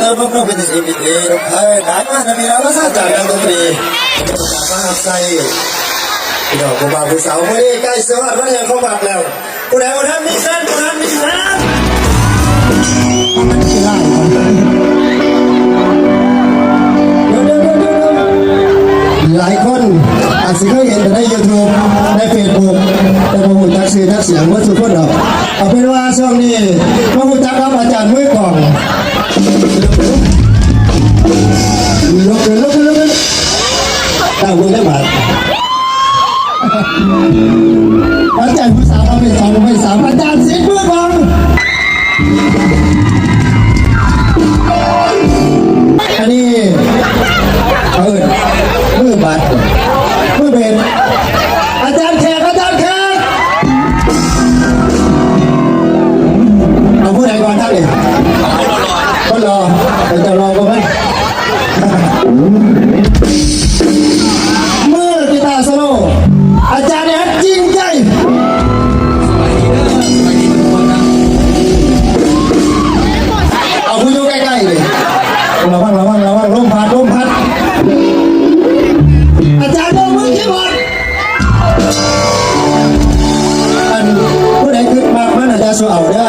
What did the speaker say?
ເອີ ພວກນ້ອງເປັນສິບປີ ເອີ ໄດ້ມາໃນເວລາລະສາຈາກນັກດົນຕີ ມາຮັບໃຊ້ພີ່ນ້ອງຜູ້ບ່າວຜູ້ສາວ. ມື້ນີ້ໃກ້ຊິຮອດວັນແຫ່ງຄວາມຮັກແລ້ວ ຜູ້ໃດບໍ່ທັນມີແຟນ ບໍ່ທັນມີແຟນ ມັນຊິຫຼາຍ ເດີໆໆໆ ຫຼາຍຄົນອາດຊິເຄີຍເຫັນແຕ່ໃນຢູທູບ ໃນເຟສບຸກ ແຕ່ບໍ່ຮູ້ຈັກຊື່ຈັກສຽງເບິດທຸກຄົນດອກ. ເອົາເປັນວ່າຊ່ວງນີ້ມາຮູ້ຈັກກັບອາຈານມືກອງ ລຸກຂຶ້ນ ລຸກຂຶ້ນ ລຸກຂຶ້ນ ຕັ້ງລົງໄດ້ບາດ. ອາຈານຜູ້ສາວເອົາເປັນສອງເປັນສາມ ອາຈານສິດມືກອງ. ອັນນີ້ເອີ້ນມືບາດ ມືເບດ ອາຈານແຂກ ອາຈານແຂກ. ເອົາຜູ້ໃດກ່ອນທັງນີ້? ຄົນຫຼໍ່ ເຈົ້າຫຼໍ່ກວ່າເພິ່ນ. ມືກີຕາໂຊໂລ ອາຈານແອດຈິງໃຈ. ເອົາຜູ້ຢູ່ໃກ້ໆນີ້ ລະວັງ ລະວັງ ລະວັງ ລົມພັດ ລົມພັດ. ອາຈານໂດມມືຄີບອດ. ອັນຜູ້ໃດຄິດມັກມັນອາດຈະສູ້ເອົາເດີ.